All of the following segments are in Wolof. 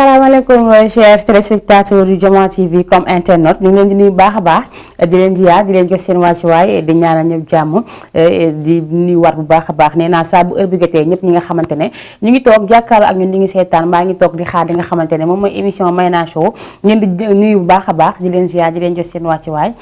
salaamaaleykum chers téléspectateurs yu Diama TV comme internet ñu ngi leen di nuyu baax a baax di leen ziar di leen jox seen wàccuwaay di ñaanal ñëpp jàmm di nuyu war bu baax a baax nee naa saa bu heure bi jotee ñëpp ñi nga xamante ne ñu ngi toog jàkkaarloo ak ñun ñu ngi seetaan maa ngi toog di xaar di nga xamante ne moom mooy émission Mayna Show ngeen di nuyu bu baax a baax di leen ziar di leen jox seen wàccuwaay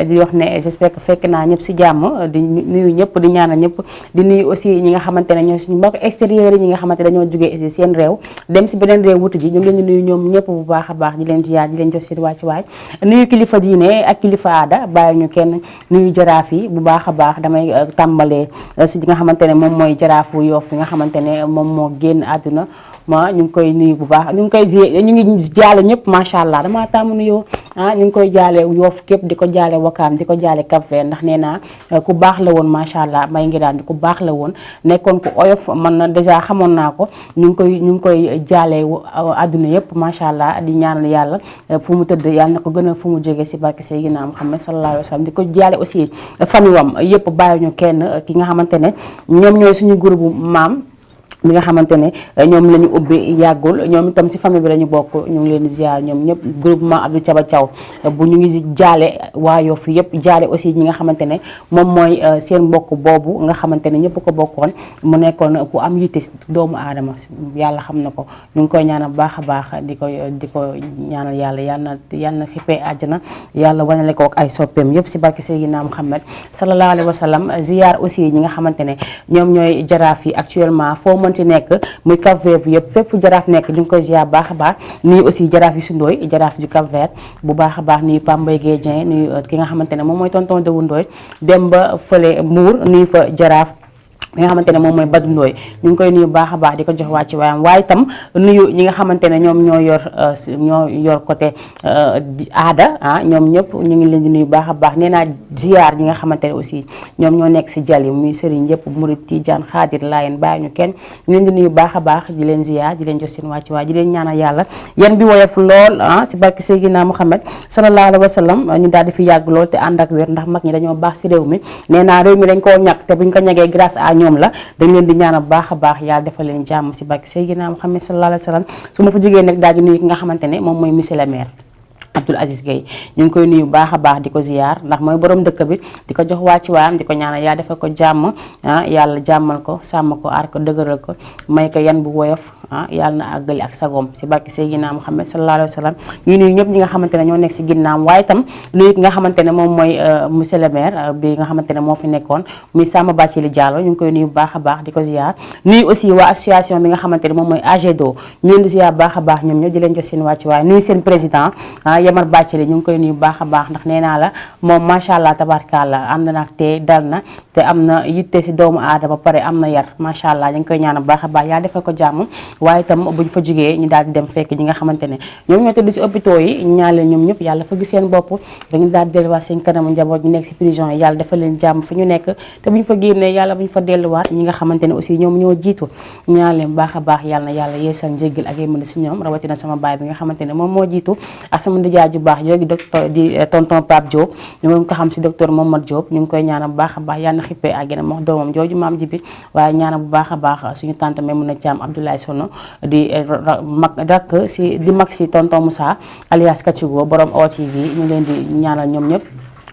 di wax ne j'espère que fekk naa ñëpp si jàmm di nuyu ñëpp di ñaanal ñëpp di nuyu aussi ñi nga xamante ne ñoo suñu mbokk extérieur yi ñi nga xamante ne dañoo jógee seen réew dem si beneen réew wuti ji ñu ngi leen di nuyu ñoom ñëpp bu baax a baax di leen ziar di leen jox seen wàccuwaay nuyu kilifa diine ak kilifa aada bàyyi ñu kenn nuyu jaraaf yi bu baax a baax damay tàmbalee si nga xamante ne moom mooy jaraafu Yoff bi nga xamante ne moom moo génn àdduna ma ñu ngi koy nuyu bu baax ñu ngi jaale ñëpp macha allah damaa tàmm nuyoo ñu ngi koy jaale Yoff képp di ko jaale Wakaam di ko jaale Cap-Vert ndax nee naa ku baax la woon macha allah may ngi daan ku baax la woon nekkoon ku oyof man na dèjà xamoon naa ko ñu ngi koy jaale àdduna yëpp macha allah di ñaanal yàlla fu mu tëdd yàlla na ko gën a fu mu jógee si barke Seydina Muhammad sallallahu alayhi wa sallam di ko jaale aussi famille wam yëpp bàyyi ñu kenn ki nga xamante ne ñoom ñooy suñu groupe maam mi nga xamante ne ñoom la ñu ubbi yàggul ñoom itam si famille bi la ñu bokk ñu ngi leen di ziar ñoom ñëpp groupement Abdou Thiaba Thiaw bu ñu ngi jaale waa Yoff yëpp jaale aussi ñi nga xamante ne moom mooy seen mbokk boobu nga xamante ne ñëpp ko bokkoon mu nekkoon ku am yitte doomu aadama yàlla xam na ko ñu ngi koy ñaanal baax a baax di ko ñaanal yàlla yal na xippee àjjana yàlla wanale ko ak ay soppeem yëpp si barke Seydina Muhammad sallallahu alayhi wa sallam ziar aussi ñi nga xamante ne ñoom ñooy jaraaf yi actuellement foo mën ci nekk muy Cap-Vert yëpp fépp jaraaf nekk ñu ngi koy ziar baax a baax nuyu aussi jaraaf yi sundooy jaraaf du Cap-Vert bu baax a baax nuyu Pambay Guèye nuyu ki nga xamante ne moom mooy tonton Dewu Ndooy dem ba fële Mbour nuyu fa jaraaf li nga xamante ne moom mooy Badou Ndoye ñu ngi koy nuyu baax a baax di ko jox wàcc waayam waaye itam nuyu ñi nga xamante ne ñoom ñoo yor côté aada ñoom ñëpp ñu ngi leen di nuyu baax a baax nee naa ziar ñi nga xamante ne aussi ñoom ñoo nekk si jali muy sëriñ yëpp murid tijaan xaadir laayeen bàyyi ñu kenn ñu leen di nuyu baax a baax di leen ziar di leen jox seen wàcc waay di leen ñaanal yàlla yan bi woyof lool si barke Seydina Muhammad sallallahu alayhi wa sallam ñu daal di fi yàgg lool te ànd ak wér ndax mag ñi dañoo baax si réew mi nee naa réew mi dañ koo ñàkk te buñ ko ñagee grâce à ñoom la dañ leen di ñaanal baax a baax yàlla defal leen jàmm si barke Seydina Muhammad sallallahu alayhi wa sallam su ma fa jógee nag daal di nuyu ki nga xamante ne moom mooy monsieur le maire Abdoul Aziz Gueye ñu ngi koy nuyu baax a baax di ko ziar ndax mooy borom dëkk bi di ko jox wàcci waayam di ko ñaanal yaa defal ko jàmm yàlla jàmmal ko sàmm ko aar ko dëgëral ko may ko yan bu woyof yàlla na àggali ak sagoom si barke Seydina Muhammad sallallahu alayhi wa sallam ñu nuyu ñëpp ñi nga xamante ne ñoo nekk si ginnaam waaye itam nuyu ki nga xamante ne moom mooy monsieur le maire bi nga xamante ne moo fi nekkoon muy Samba Bathily Diallo ñu ngi koy nuyu baax a baax di ko ziar nuyu aussi waa association bi nga xamante ne moom mooy AGEDO ñu leen di ziar baax a baax ñoom ñoo di leen jox seen wàcci waay nuyu seen président Yamar Bathily ñu ngi koy nuyu baax a baax ndax nee naa la moom macha allah tabarkalla am na nag te dal na te am na yitte si doomu aadama ba pare am na yar macha allah ñu ngi koy ñaanal baax a baax yaa defal ko jàmm waaye itam buñ fa jógee ñu daal di dem fekk ñi nga xamante ne ñoom ñoo tëdd si hôpitaux yi ñaan leen ñoom ñëpp yàlla fa gis seen bopp dañu daal di delluwaat seen kanamu njaboot ñu nekk si prison yi yàlla defal leen jàmm fi ñu nekk te buñ fa génnee yàlla buñ fa delluwaat ñi nga xamante ne aussi ñoom ñoo jiitu ñaan leen baax a baax yàlla na yàlla yeesal njéggal ak yémale si ñoom rawatina sama baay bi nga xamante ne moom moo jiitu ak sama ndijaay ju baax yoogi docteur di tonton Pape Diop ñu ngi ko xam si docteur Momadou Diop ñu ngi koy ñaanal bu baax a baax yàlla na xippee àggina mox doomam jooju maam ji bi waaye ñaanal bu baax a baax suñu tante Maimouna Thiam Abdoulaye Sono di mag rakk si di mag si tonton Moussa alias Kachugo borom OTV ñu leen di ñaanal ñoom ñëpp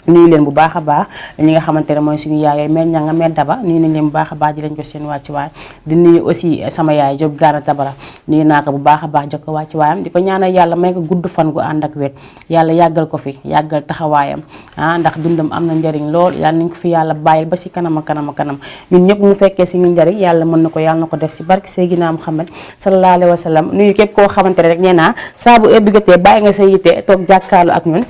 nuyu leen bu baax a baax ñi nga xamante ne mooy suñu yaay yooyu mel ñanga mel daba nuyu nañ leen bu baax a baax di leen jox seen wàccuwaay di nuyu aussi sama yaay Diop Gana Tabara nuyu naa ko bu baax a baax jox ko wàccuwaayam di ko ñaanal yàlla may ko gudd fan gu ànd ak wér yàlla yàggal ko fi yàggal taxawaayam ndax dundam am na njariñ lool yàlla nañ ko fi yàlla bàyyil ba si kanam a kanam a kanam ñun ñëpp mu fekkee suñu njariñ yàlla mën na ko yàlla na ko def si barke Seydina Muhammad sallallahu alayhi wa sallam nuyu képp koo xamante ne rek nee naa saa bu ébbigatee bàyyi nga sa yitte toog jàkkaalu ak ñun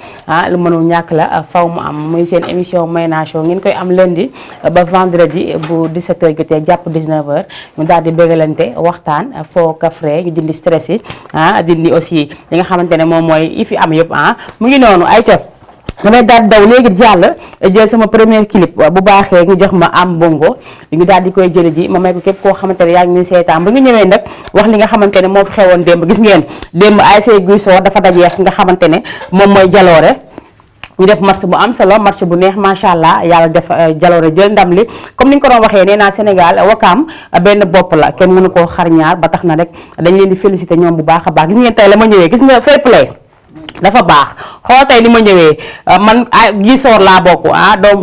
lu mënul ñàkk la faw am muy seen émission Mayna Show ngeen koy am lundi ba vendredi bu 17h jotee jàpp 19h ñu daal di bégalante waxtaan foo kafre ñu dindi stress yi dindi aussi li nga xamante ne moom mooy yi fi am yëpp mu ngi noonu ay ca damay daal daw léegi jàll jël sama premier clip bu baaxee ñu jox ma am bongo ñu daal di koy jëli ji ma may ko képp koo xamante ne yaa ngi ñuy seetaan ba nga ñëwee nag wax li nga xamante ne moo fi xewoon démb gis ngeen démb ASC Guy Soor dafa dajeex nga xamante ne moom mooy jaloore ñu def match bu am solo match bu neex macha allah yàlla def jaloore jël ndam li comme ni nga ko doon waxee nee naa Sénégal Wakaam benn bopp la kenn mënu koo xar ñaar ba tax na rek dañ leen di féliciter ñoom bu baax a baax gis ngeen tey la ma ñëwee gis nga fair play dafa baax xool tey li ma ñëwee man Guisor laa bokk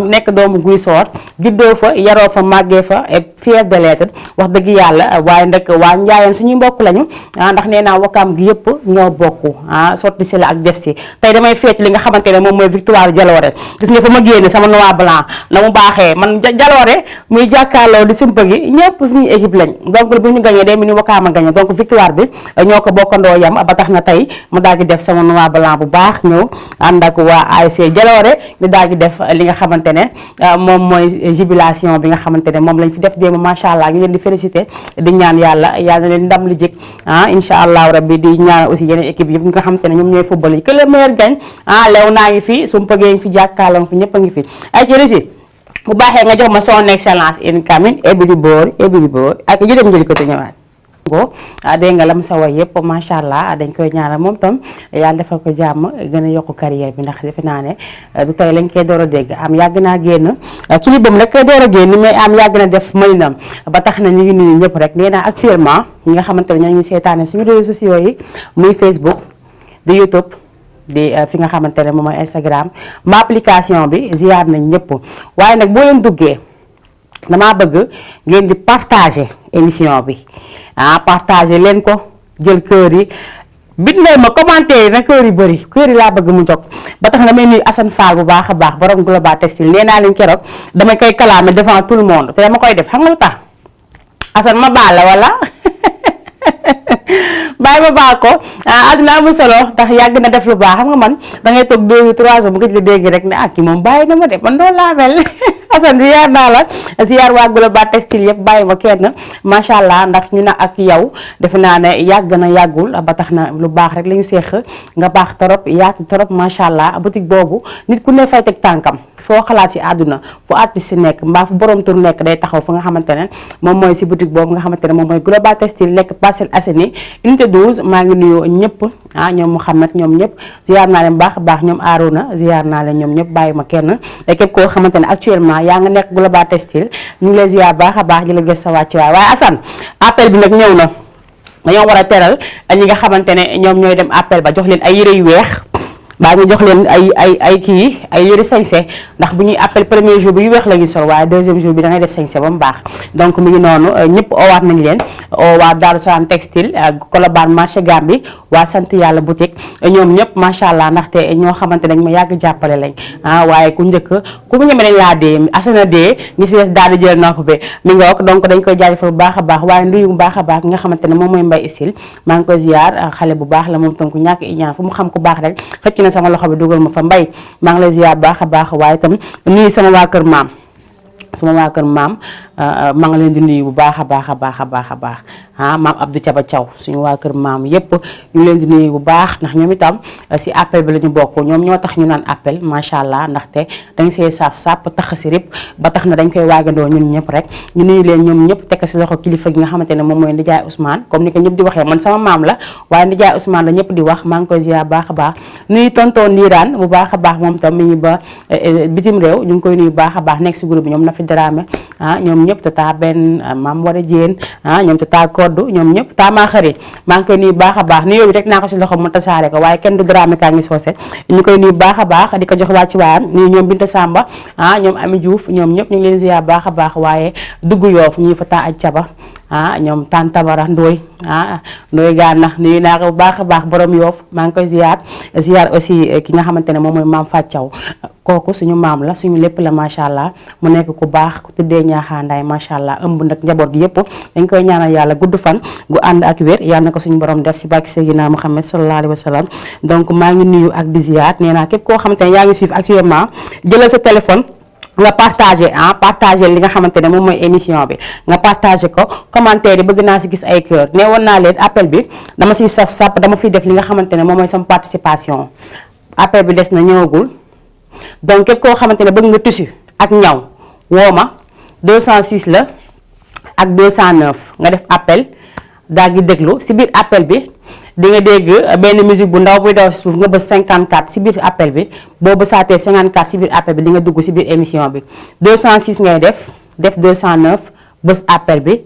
nekk doomu Guisor juddoo fa yaroo fa màggee fa et fier de l'être wax dëgg yàlla waaye nag waa Njaayeen suñuy mbokk lañu ndax nee naa Wakaam gi yëpp ñoo bokk sotti si la ak def si tey damay feet li nga xamante ne moom mooy victoire Jaloore gis nga fa ma génne sama noir blanc na mu baaxee man Jaloore muy jàkkaarloo di sumpa gi ñëpp suñuy équipe lañ donc bu ñu gañee day mu ni Wakaam a gañe donc victoire bi ñoo ko bokkandoo yam ba tax na tey mu daal di def sama noir blanc bu baax ñëw ànd ak waa ASC Jaloore ñu daal di def li nga xamante ne moom mooy jubilation bi nga xamante ne moom lañ fi def démb macha allah ñu leen di félicité di ñaan yàlla na leen ndam li jik incha allah rabbi di ñaan aussi yeneen équipe yëpp ñi nga xamante ne ñoom ñooy football yi que le meilleur gagne lew naa ngi fi sumpa gee ngi fi jàkkaarloo fi ñëpp a ngi fi ay ci régi bu baaxee nga jox ma son excellence in coming ebidi boor ak ñu dem jëli ko te ñëwaat dégg nga lam sa way yëpp macha allah dañ koy ñaanal moom tam yàlla defal ko jàmm gën a yokk carrière bi ndax defe naa ne du tey lañ koy door a dégg am yàgg naa génn kilibam rek koy door a génn mais am yàgg na def malinam ba tax na ñu ngi nuyu ñëpp rek nee naa actuellement ñi nga xamante ne ñoo ngi seetaane suñu réseaux sociaux yi muy Facebook di YouTube di fi nga xamante ne moom mooy Instagram ma application bi ziar nañ ñëpp waaye nag boo leen duggee damaa bëgg ngeen di partager émission bi partager leen ko jël kër yi bit leen ma commentaire yi nag kër yi bëri kër yi laa bëgg mu jóg ba tax na damay nuyu Assane Fall bu baax a baax borom Global Textile nee naa leen keroog damay koy kalaame devant tout le monde te dama koy def xam nga lu tax Assane ma baal la wala bàyyi ma baax ko àdduna amul solo tax yàgg na def lu baax xam nga man dangay toog 2 ou 3 jours bu gëj la dégg rek ne kii moom bàyyi na ma de man doo laa mel Assane ziar naa la ziar waa Global Textile yëpp bàyyi ma kenn macha allah ndax ñu na ak yow defe naa ne yàgg na yàggul ba tax na lu baax rek la ñu seex nga baax torop yaatu torop macha allah boutique boobu nit ku ne fay teg tànkam foo xalaat si àdduna fu artiste si nekk mbaa fu borom tur nekk day taxaw fu nga xamante ne moom mooy si boutique boobu nga xamante ne moom mooy Global Textile nekk Parcelles Assainies unité 12 maa ngi nuyu ñëpp ñoom Mouhamed ñoom ñëpp ziar naa leen baax a baax ñoom Arouna ziar naa leen ñoom ñëpp bàyyi ma kenn képp koo xamante ne actuellement yaa nga nekk Global Textile ñu ngi lay ziar baax a baax di la gës sa wàcc waaye Assane appel bi nag ñëw na dañoo war a teral ñi nga xamante ne ñoom ñooy dem appel ba jox leen ay yére yu weex baa ñu jox leen ay yëre sañse ndax bu ñuy appel premier jour bi yu weex la ñuy sol waaye deuxième jour bi da ngay def sañse ba mu baax donc mi ngi noonu ñëpp owaat nañ leen waa Daaru Salaam textile Colobane marché Gambie waa sant yàlla boutique ñoom ñëpp macha allah ndaxte ñoo xamante nañ ma yàgg jàppale lañ waaye ku njëkk ku ñeme nañ laa dee asana dee ñi si des daal di jël nopp bi mi ngook donc dañ koy jaajëfal bu baax a baax waaye nduyu bu baax a baax nga xamante ne moom mooy Mbay Isil maa ngi koy ziar xale bu baax la moom tam ku ñàkk iñaan fu mu xam ku baax rek xëcc na sama loxo bi dugal ma fa Mbay maa ngi lay ziar baax a baax waaye itam nuyu sama waa kër maam maa ngi leen di nuyu bu baax a baax a baax a baax a baax maam Abdou Thiaba Thiaw suñu waa kër maam yépp ñu leen di nuyu bu baax ndax ñoom itam si appel bi la ñu bokk ñoom ñoo tax ñu naan appel macha allah ndaxte dañ see saf sàpp tax si rip ba tax na dañ koy waagandoo ñun ñëpp rek ñu nuyu leen ñoom ñëpp tekk si loxo kilifa gi nga xamante ne moom mooy Ndijaay Ousmane comme ni ko ñëpp di waxee man sama maam la waaye Ndijaay Ousmane la ñëpp di wax maa ngi koy ziar baax a baax nuyu tonton Ndiiraan bu baax a baax moom tam mi ngi ba bitim réew ñu ngi koy nuyu baax a baax nekk si groupe bi ñoom na fi Dramé ñoom ñëpp tata benn maam war a jéen ñoom tata koddu ñoom ñëpp taamaa xarit maa ngi koy nuyu baax a baax nuyoo bi rek naa ko si loxo mu tasaare ko waaye kenn du Dramé kaa ngi soose ñu koy nuyu baax a baax di ko jox wàcc waayam nuyu ñoom Binta Samba ñoom Ami Diouf ñoom ñëpp ñu ngi leen ziar baax a baax waaye dugg Yoof ñii fa taa aj caba ñoom tan Tabara Ndooy Ndooy Gànna nuyu naa ko bu baax a baax borom Yoof maa ngi koy ziar aussi ki nga xamante ne moom mooy maam Fathiaw kooku suñu maam la suñu lépp la macha allah mu nekk ku baax ku tuddee ñaaxaandaay macha allah ëmb nag njaboot gi yëpp dañ koy ñaanal yàlla gudd fan gu ànd ak wér yàlla na ko suñu borom def si barke Seydina Muhammad sallallahu alayhi wa sallam donc maa ngi nuyu ak di ziar nee naa képp koo xamante ne yaa ngi suivre actuellement jëlal sa téléphone nga partagé li nga xamante ne moom mooy émission bi nga partagé ko commentaire yi bëgg naa si gis ay cœur ne woon naa leen appel bi dama siy saf sàpp dama fiy def li nga xamante ne moom mooy sama participation appel bi des na ñëwagul donc képp koo xamante ne bëgg nga tissu ak ñaw woo ma 206 la ak 209 nga def appel daal di déglu si biir appel bi di nga dégg benn musique bu ndaw buy daw si suuf nga bës 54 si biir appel bi boo bësaatee 54 si biir appel bi di nga dugg si biir émission bi 206 ngay def 209 bës appel bi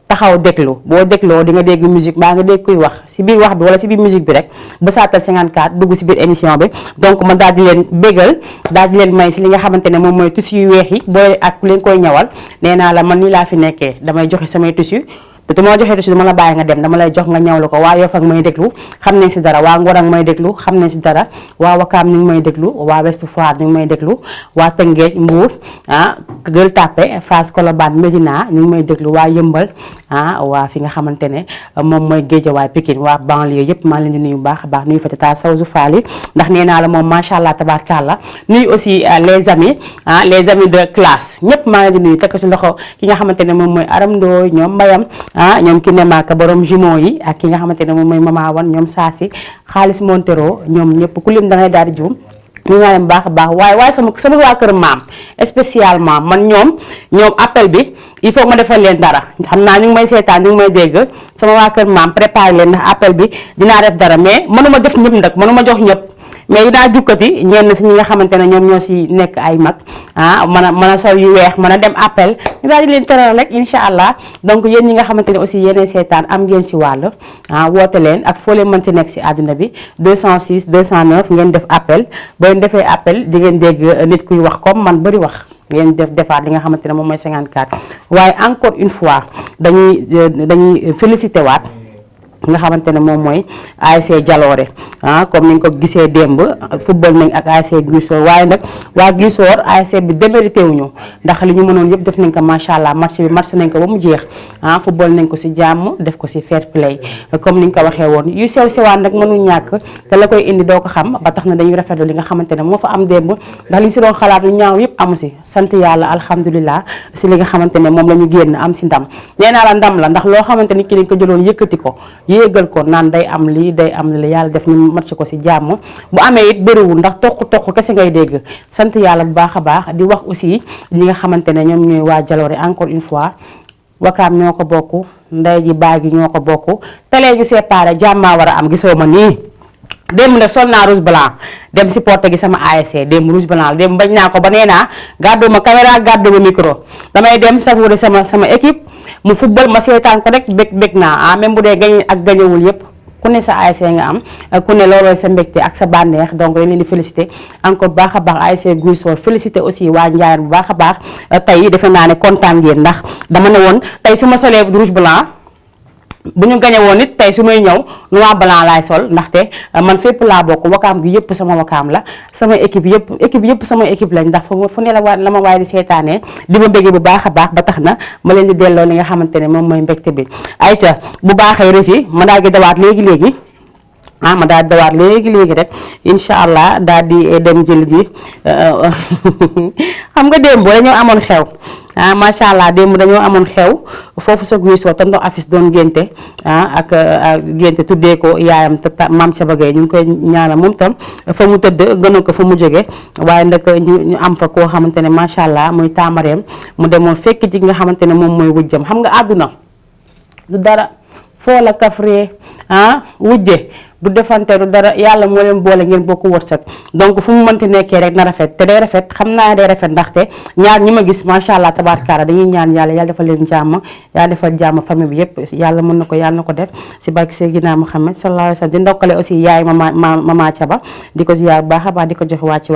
taxaw déglu boo dégloo di nga dégg musique baa nga dégg kuy wax si biir wax bi wala si biir musique bi rek bësaatal 54 dugg si biir émission bi donc ma daal di leen bégal daal di leen may si li nga xamante ne moom mooy tissu yu weex yi booy ak ku leen koy ñawal nee naa la man nii laa fi nekkee damay joxe samay tissu te moo joxee tissu dama la bàyyi nga dem dama lay jox nga ñawlu ko waa Yoff ak may déglu xam nañ si dara waa Ngor ak may déglu xam nañ si dara waa Wakaam ñu ngi may déglu waa West Foire ñu ngi may déglu waa Tëngéej Mbuur Gueule Tapée Fass Colobane Médina ñu ngi may déglu waa Yëmbal waa fi nga xamante ne moom mooy Guédiawaye Pikine waa banlieue yëpp maa leen di nuyu bu baax a baax nuyu Fatata Sawzu Fall ndax nee naa la moom macha allah tabaarkalla nuyu aussi les amis de classe ñëpp maa leen di nuyu teg ko si loxo ki nga xamante ne moom mooy Aram Ndooy ñoom Mbayam ñoom ki ne maaka borom jumeau yi ak ki nga xamante ne moom mooy Mama Wan ñoom Saasi Xaalis Montero ñoom ñëpp ku lim da ngay daal di juum ñu nga leen baax a baax waaye sama waa kër maam spécialement man ñoom appel bi il faut ma defal leen dara xam naa ñu ngi may seetaan ñu ngi may dégg sama waa kër maam préparé leen ndax appel bi dinaa def dara mais mënuma def ñëpp nag mënuma jox ñëpp mais dinaa jukkati ñenn si ñi nga xamante ne ñoom ñoo si nekk ay mag mën a sol yu weex mën a dem appel ñu daal di leen teral rek incha allah donc yéen ñi nga xamante ne aussi yéenay seetaan am ngeen si wàll woote leen ak foo leen mënti nekk si àdduna bi 206 209 ngeen def appel boo leen defee appel di ngeen dégg nit kuy wax comme man bari wax ngeen defaat li nga xamante ne moom mooy 54 waaye encore une fois dañuy félicité waat nga xamante ne moom mooy ASC Jaloore comme ni nga ko gisee démb football nañ ak ASC Guissor waaye nag waa Guissor ASC bi démérité wuñu ndax li ñu mënoon yëpp def nañ ko macha allah match nañ ko ba mu jeex football nañ ko si jàmm def ko si fair play comme ni nga ko waxee woon yu sew sewaan nag mënul ñàkk te la koy indi doo ko xam ba tax na dañuy rafetlu li nga xamante ne moo fa am démb ndax li si doon xalaat lu ñaaw yëpp amu si sant yàlla alhamdulilah si li nga xamante ne moom la ñu génn am si ndam nee naa la ndam la ndax loo xamante ni ki dañ ko jëloon yëkkati ko yéegal ko naan day am lii day am li yàlla def ñu mat ko si jàmm bu amee it bëriwul ndax toq kese ngay dégg sant yàlla bu baax a baax di wax aussi ñi nga xamante ne ñoom ñooy waa Jaloore encore une fois Wakaam ñoo ko bokk ndey ji baay gi ñoo ko bokk télé gi séparé jàmmaa war a am gisoo ma nii démb nag sol naa rouge blanc dem si porte gi sama ASC démb rouge blanc démb bañ naa ko ba nee naa gàddu ma caméra gàddu ma micro damay dem savourer sama équipe mu football ma seetaan ko rek bég naa même bu dee gañ ak gañewul yépp ku ne sa ASC nga am ku ne loolooy sa mbégte ak sa bànneex donc dañ leen di félicité encore baax a baax ASC Guissor félicité aussi waa Ndiayeen bu baax a baax tey defe naa ne kontaan ngeen ndax dama ne woon tey su ma solee rouge blanc bu ñu gañe woon it tey su may ñëw noir blanc laay sol ndaxte man fépp laa bokk Wakaam gi yëpp sama Wakaam la sama équipe yëpp sama équipe lañ ndax fu ne la ma waaye di seetaanee di ma bëggee bu baax a baax ba tax na ma leen di delloo li nga xamante ne moom mooy mbégte bi ayca bu baaxee régi ma daal di dawaat léegi ma daal di dawaat léegi rek incha allah daal di dem jël ji xam nga démb dañoo amoon xew macha allah démb dañoo amoon xew foofu sa Guissor te ndox affiche doon génte ak génte tuddee ko yaayam te maam ca bagay ñu ngi koy ñaanal moom tam fa mu tëdd gënal ko fa mu jóge waaye nag ñu am fa koo xamante ne macha allah muy taamareem mu demoon fekk ci nga xamante ne moom mooy wujjam xam nga àdduna du dara foo la kafree wujje du defante du dara yàlla moo leen boole ngeen bokk wërsëg donc fu mu mënti nekkee rek na rafet te day rafet xam naa day rafet ndaxte ñaar ñi ma gis macha allah tabaarkalla dañuy ñaan yàlla defal leen jàmm yàlla defal jàmm famille bi yëpp yàlla mën na ko yàlla na ko def si barke Seydina Muhammad sallallahu alayhi wa sallam di ndokkale aussi yaay mama Caba di ko ziyaar bu baax a baax di ko jox wàcc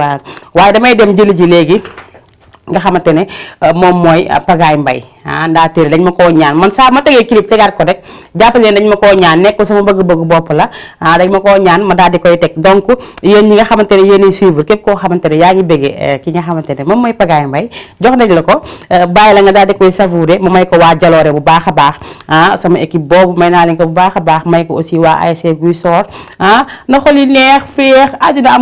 waaye damay dem jëli ji léegi nga xamante ne moom mooy Pagaye Mbaye ndaa téere dañ ma koo ñaan man saa ma tegee clip tegaat ko rek jàppale leen dañ ma koo ñaan nekk sama bëgg-bëgg bopp la dañ ma koo ñaan ma daal di koy teg donc yéen ñi nga xamante ne yéenay suivre képp koo xamante ne yaa ngi bëggee ki nga xamante ne moom mooy Pagaye Mbaye jox nañ la ko bàyyi la nga daal di koy savourer mu may ko waa Jaloore bu baax a baax sama équipe boobu may naa leen ko bu baax a baax may ko aussi waa ASC Guissor na xol yi neex féex àdduna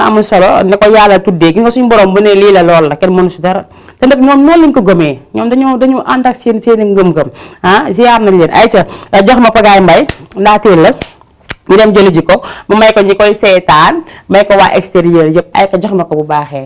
amul solo ne ko yàlla tuddee gi nga suñu borom bu ne lii la lool la kenn mënu si dara te nag ñoom noonu lañ ko gëmee ñoom dañu ànd ak seen ngëm-ngëm ziar nañ leen ayca jox ma Pagaye Mbaye ndaateel la ñu dem jëli ji ko mu may ko ñi koy seetaan may ko waa extérieur yëpp ay ko jox ma ko bu baaxee